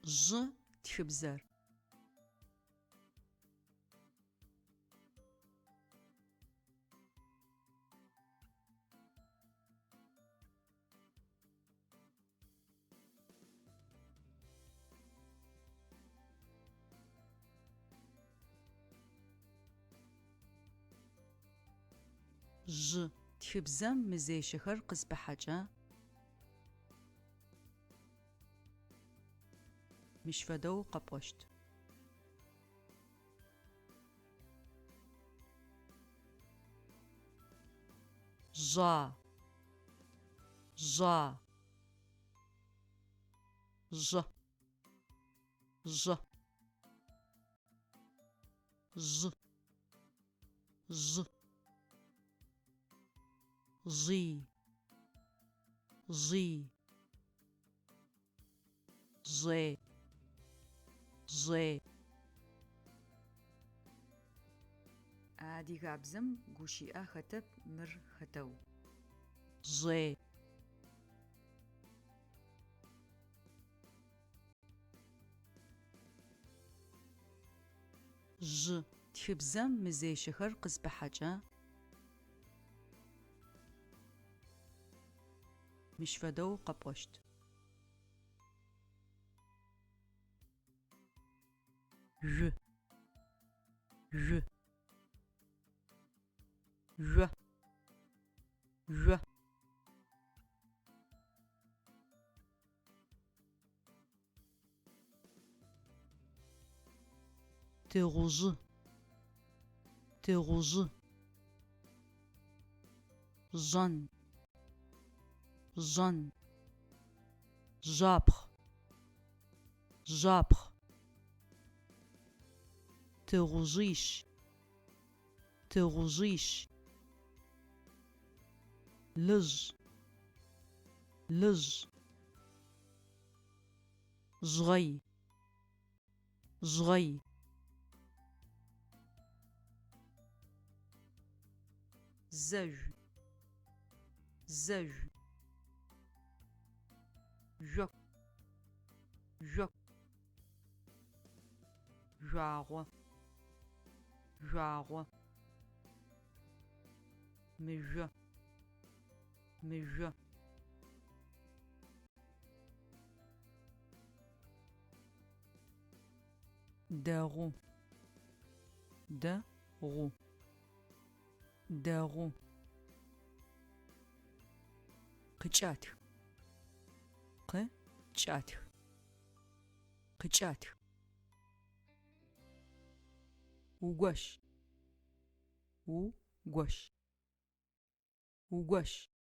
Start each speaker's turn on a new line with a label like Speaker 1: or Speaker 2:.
Speaker 1: Жъы тхыбзэр. Жъы тхыбзэм мызещэхэр къызпыхьэкӏэ мыщ фэдэу къэпӏощт. Жъа, жъа, жъы, жъы, жъы, жъы, жъи, жъи, жъе, жъе. Адыгабзэм гущыӏэ хэтэп мыр хэтэу. Жъе. Жъы тхыбзэм мызещэхэр къызпыхьэкӏэ мыщ фэдэу къэпӏощт. Жъу, жъу, жъо, жъо. Тыгъужъы, тыгъужъы. Жъэн, жъэн. Жъапхъ, жъапхъ. Тыгъужъищ, тыгъужъищ. Лыжъ, лыжъ. Жъгъэй, жъгъэй. Зэжъу, зэжъу. Жъоку, жъоку. Жъуагъо, жъуагъо. Мыжъо, мыжъо. Дэгъу, дэ гъу, дэгъу. Къыкӏатх, къы кӏатх, къыкӏатх. Угощ, у гощ, угощ.